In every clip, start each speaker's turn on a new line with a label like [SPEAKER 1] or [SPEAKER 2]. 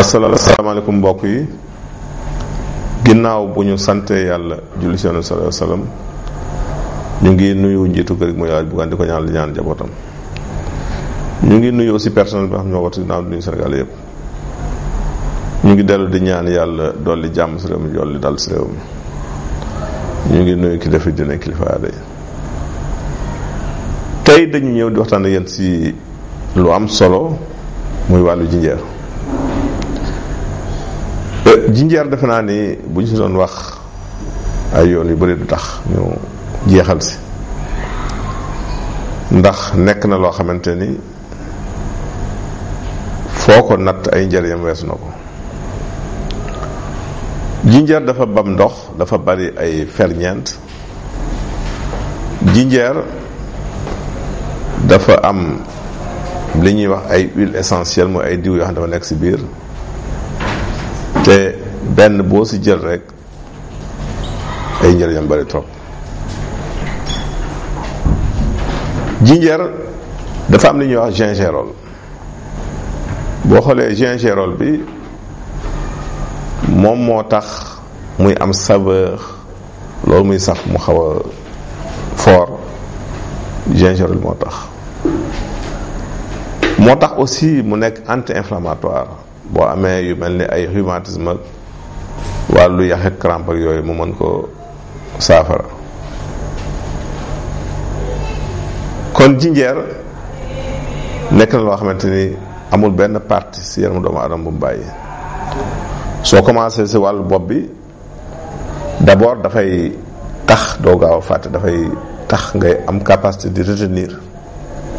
[SPEAKER 1] asalaamaaleykum mbokk yi ginnaaw bu ñu sante yàlla julli ci Yonent sallallahu alayhi wasallam ñu ngi nuyu njiitu kër gi muy yaay bu di ko ñaan li ñaan jabootam. ñu ngi nuyu aussi personnel bi nga xam ñoo watu ginnaaw di nuyu Sénégal yëpp. ñu ngi dellu di ñaan yàlla dolli jàmm si réew mi dolli dal si réew mi. ñu ngi nuyu ki defi dina kilifa aada yi. tey dañu ñëw di waxtaan ak yéen si lu am solo muy wàllu jinjeer. jinjeer defe naa ni bu ñu si doon wax ay yoon yu bari du tax ñu jeexal si ndax nekk na loo xamante ni foo ko natt ay njëriñam weesu na ko. jinjeer dafa bam ndox, dafa bari ay ferñeent. jinjeer dafa am li ñuy wax ay huile essentielle mooy ay diw yoo xam ne dafa nekk si biir te benn boo si jël rek ay njëriñam bari trop. jinjeer dafa am li ñuy wax gingerol. boo xoolee gingerol bi moom moo tax muy am saveur loolu muy saf mu xaw a fort. gingerol moo tax aussi mu nekk anti-inflammatoire boo amee yu mel ni ay rhumatisme ak wàllu yax ak crampe ak yooyu mu mën ko saafara. kon jinjeer nekk na loo xamante ni amul benn partie ci yaramu doomu aadama bu mu bàyyi. soo commencé ci wàllu bopp bi d'abord dafay tax doo gaaw a fàtte, dafay tax ngay am capacité de retenir,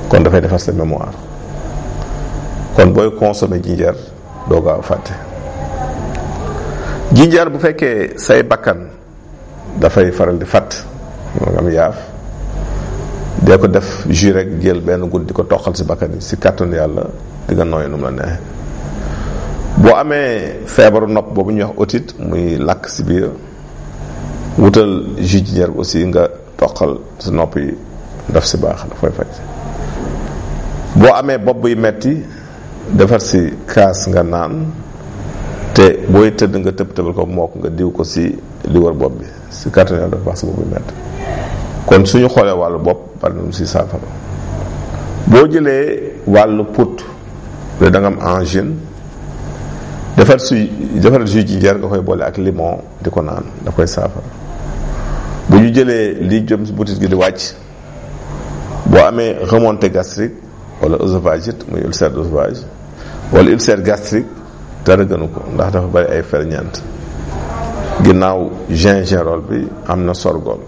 [SPEAKER 1] kon dafay defar sa mémoire. kon booy consommer jinjeer doo gaaw a fàtte. jinjeer bu fekkee say bakkan dafay faral di fàtt moo nga am yaaf, dee ko def jus rek jël benn guddi di ko toqal si bakkan yi si kàttanu yàlla di nga nooy nu mu la neexee. boo amee feebaru nopp boobu ñuy wax otite muy lakk si biir, wutal jus jinjeer bi aussi nga toqal si nopp yi daf si baax daf koy faj. boo amee bopp buy metti defar si kaas nga naan, te booy tëdd nga tëbal ko mook nga diw ko si li wër bopp bi si kàttanu yàlla dafa baax si bopp buy metti. kon suñu xoolee wàllu bopp bari na si saafara. boo jëlee wàllu put de da nga am angine, defar jus jinjeer nga koy boole ak limon di ko naan da koy saafara. bu ñu jëlee li jëm si butit gi di wàcc, boo amee remontée gastrique wala œsophagite muy ulcère d'œsophage wala ulcère gastrique dara gënu ko ndax dafa bari ay ferñeent. ginnaaw gingerol bi am na sorgho,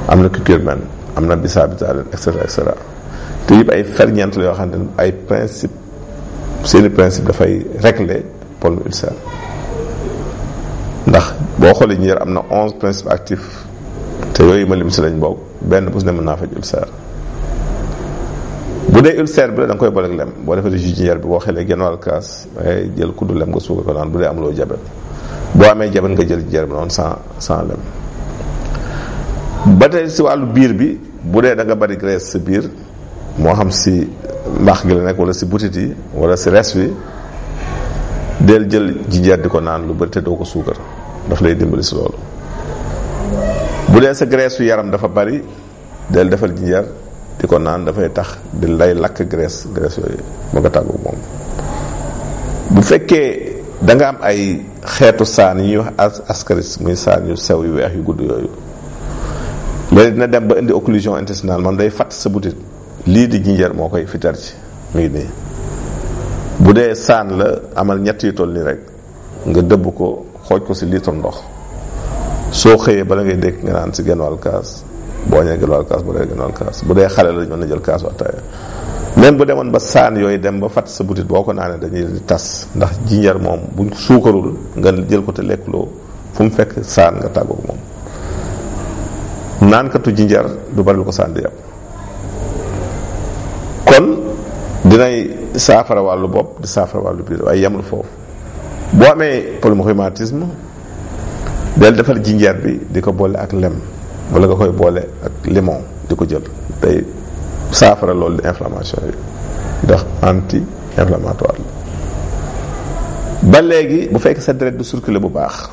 [SPEAKER 1] am na curcumine, am na bisaab bitalen et cetera te yëpp ay ferñeent la yoo xam ne ay principe seeni principe dafay régler problème ulcère. ndax boo xoolee jinjeer am na 11 principes actifs te yooyu ma lim si lañ bokk, benn bu si ne mën naa faj ulcère. bu dee ulcère bi la da nga koy boole ak lem. boo defee jus jinjeer bi boo xelee genn wàll kaas dangay jël kuddu lem nga suuga ko naan bu dee amuloo jabet. boo amee jabet nga jël jinjeer bi noonu sans lem. ba tey si wàllu biir bi, bu dee da nga bari graisse sa biir, moo xam si mbaax gi la nekk wala si butit yi wala si res wi, del jël jinjeer di ko naan lu bari te doo ko suukar, daf lay dimbali si loolu. bu dee sa graisse yu yaram dafa bari, del defal jinjeer di ko naan, dafay tax di lay lakk graisse yooyu ba nga tàggu moom. bu fekkee da nga am ay xeetu saan yi ñuy wax ascaris muy saan yu sew yu weex yu gudd yooyu, léegi dina dem ba indi occlusion intestinale, man day fatt sa butit, lii di jinjeer moo koy fitar ci mi ngi nii. bu dee saan la, amal ñett yu toll nii rek nga dëbb ko xooj ko si litre ndox, soo xëyee bala ngay dékk nga naan si genn wàll kaas, boo ñëwee genn wàll kaas, bu dee genn wàll kaas. bu dee xale la mën na jël kaasu ataaya. même bu demoon ba saan yooyu dem ba fatt sa butit, boo ko naanee dañuy di tas, ndax jinjeer moom buñ suukarul nga jël ko te lekkuloo, fu mu fekk saan nga tàggoog moom. naankatu jinjeer du bari lu ko saan di yàpp. kon dinay saafara wàllu bopp di saafara wàllu biir, waaye yemul foofu. boo amee problème rhumatisme, del defal jinjeer bi di ko boole ak lem wala nga koy boole ak limon di ko jël, tey saafara loolu di inflammation yi ndax anti inflammatoire la. ba léegi bu fekk sa deret du circuler bu baax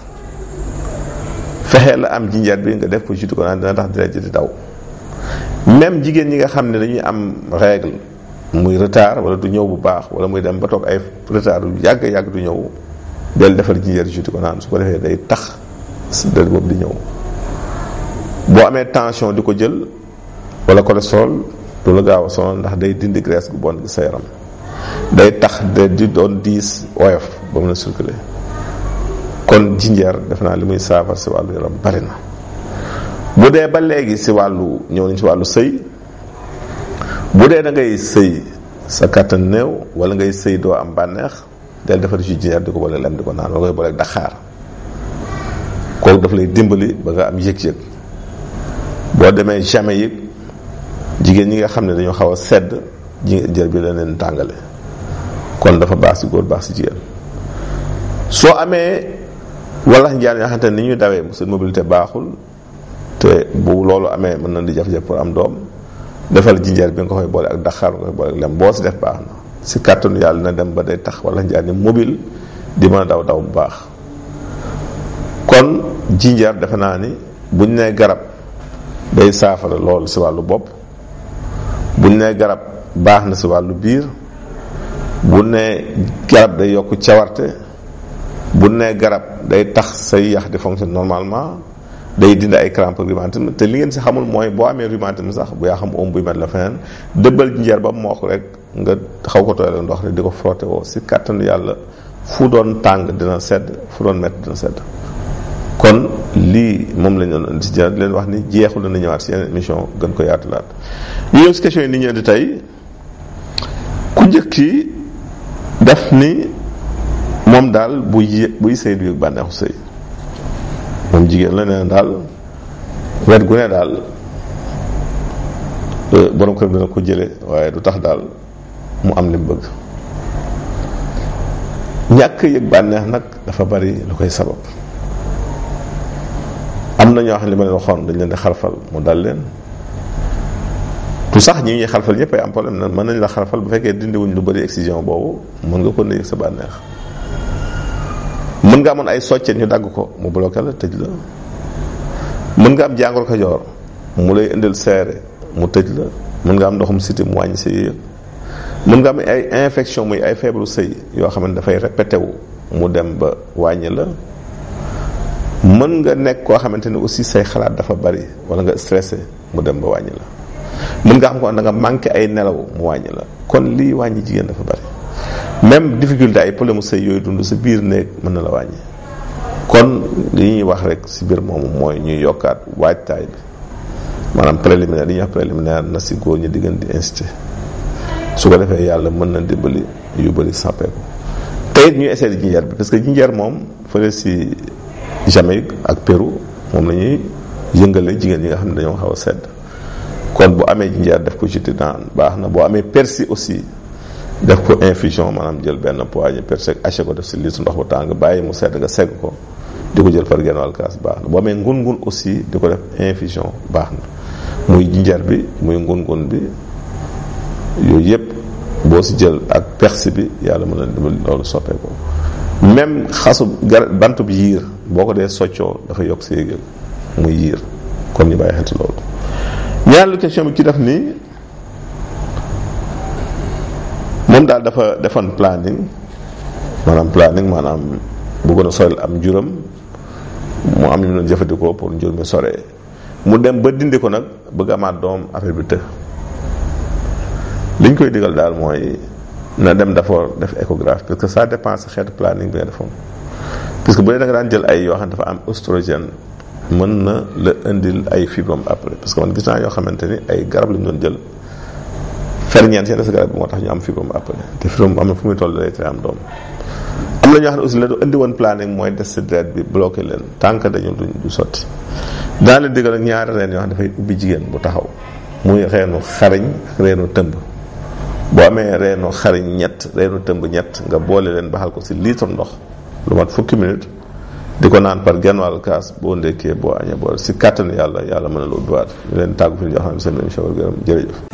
[SPEAKER 1] fexee la am jinjeer bi nga def ko jus de coco dina tax deret ji di daw. même jigéen ñi nga xam ne dañuy am règle muy retard wala du ñëw bu baax wala muy dem ba toog ay retard yu yàgg du ñëw del defar jinjeer jus de coco su ko defee day tax deret boobu di ñëw. boo amee tension di ko jël wala cholestérol du la gaaw a sonal ndax day dindi graisse gu bon gi sa yaram day tax de di doon diis oyof ba mën a circuler. kon jinjeer def naa li muy saafara si wàllu yaram bari na. bu dee ba léegi si wàllu ñëw nañ si wàllu sëy bu dee da ngay sëy sa kattan néew wala ngay sëy doo am bànneex del defar jus jinjeer di ko boole lem di ko naan wala koy boole daxaar kooku daf lay dimbali ba nga am yëg-yëg. boo demee Jamaïque jigéen ñi nga xam ne dañoo xaw a sedd jinjeer bi la leen tàngale kon dafa baax si góor baax si jigéen. soo amee wala njaan yoo xamante ne ni ñuy dawee seen mobilité baaxul te bu loolu amee mën na di jafe-jafe pour am doom defal jinjeer bi nga koy boole ak daxaar nga koy boole ak lem boo si def baax na si kàttanu yàlla na dem ba day tax wala njaan ni mobile di mën a daw bu baax. kon jinjeer defe naa ni buñ nee garab day saafara loolu si wàllu bopp buñ nee garab baax na si wàllu biir bu nee garab day yokk cawarte bu nee garab day tax say yax di fonctionner normalement day dindi ay crampes rhumatisme te li ngeen si xamul mooy boo amee rhumatisme sax bu yaa xam buy mel la feneen dëbbal jinjeer ba mokk rek nga xaw ko tooyal ndox rek di ko frotter woo si kàttanu yàlla fu doon tàng dina sedd fu doon métti dina sedd. kon lii moom lañ doon si di leen wax ni jeexul na ñëwaat si yeneen émission gën ko yaatalaat ñu ñëw si question yi ni ñu indi tey ku njëkk ki def ni moom daal buy sëy du yëg bànneexu sëy moom jigéen la nee daal wet gu ne daal borom kër dina ko jële waaye du tax daal mu am li mu bëgg. ñàkk yëg bànneex nag dafa bari lu koy sabab. am na ñoo xam ne li ma leen waxoon dañ leen di xarfal mu dal leen tu sax ñi ñuy xarfal ñëpp ay am problème nag mën nañ la xarfal bu fekkee dindiwuñ lu bari excision boobu mën nga ko ne yëg sa bànneex. mën nga amoon ay soccet ñu dagg ko mu bloqué la tëj la mën nga am jàngoro Kajoor mu lay indil seere mu tëj la mën nga am ndoxum siti mu wàññi sa yëg mën nga am ay infection muy ay feebaru sëy yoo xam ne dafay répété wu mu dem ba wàññi la. mën nga nekk koo xamante ne aussi say xalaat dafa bari wala nga stressé mu dem ba wàññi la mën nga xam ko da nga manqué ay nelaw mu wàññi la kon lii wàññi jigéen dafa bari même difficulté ay problème sëy yooyu dund sa biir néeg mën na la wàññi. kon li ñuy wax rek si biir moomu mooy ñuy yokkaat waajtaay bi maanaam préliminaire li ñuy wax préliminaire na si góor ñi di gën di incité su ko defee yàlla mën na dimbali yu bari sàppeeku te it ñuy essayer di jinjeer bi parce que jinjeer moom fële si Jamaïque ak Pérou moom la ñuy yëngale jigéen ñi nga xam ne dañoo xaw a sedd kon bu amee jinjeer def ko jiti naan baax na boo amee persil aussi def ko infusion maanaam jël benn poignée persil haché ko def si litre ndox bu tàng bàyyi mu sedd nga segg ko di ko jël par genn wàll kaas baax na boo amee ngun-ngun aussi di ko def infusion baax na muy jinjeer bi muy ngun-ngun bi yooyu yëpp boo si jël ak persil bi yàlla mën na dimbali loolu soppee ko même xasu bant bi yiir boo ko dee soccoo dafa yokk si yëg-yëg muy yiir kon ñu bàyyi xel loolu. ñaareelu question bi ci def nii moom daal dafa defoon planning maanaam bëggoon a sorel am njuram mu am ñu doon jëfandikoo pour njur mi soree mu dem ba dindi ko nag bëgg amaat doom affaire bi të liñ koy digal daal mooy na dem d'abord def échographie parce que ça dépend sa xeetu planning bi nga defoon parce que bu dee da nga daan jël ay yoo xam ne dafa am oestrogène mën na la indil ay fibrome après parce que man gis naa yoo xamante ni ay garab lañu doon jël ferñeent yenn sa garab bi moo tax ñu am fibrome après te fibrome am na fu muy toll lay tere am doom. am na ñoo xam ne aussi la du indi woon planning mooy des si deret bi bloqué leen tant que dañu du sotti daa leen digal ak ñaari reen yoo xam ne dafay ubbi jigéen bu taxaw muy reenu xariñ ak reenu tëmb. boo amee reenu xariñ ñett reenu tëmb ñett nga boole leen baxal ko si litre ndox lu mat fukki minute di ko naan par genn wàllu kaas boo ndekkee boo añee boo si kàttanu yàlla mën na la ubbiwaat ñu leen tàggu fi ñu jox xam ne seen émission jërëjëf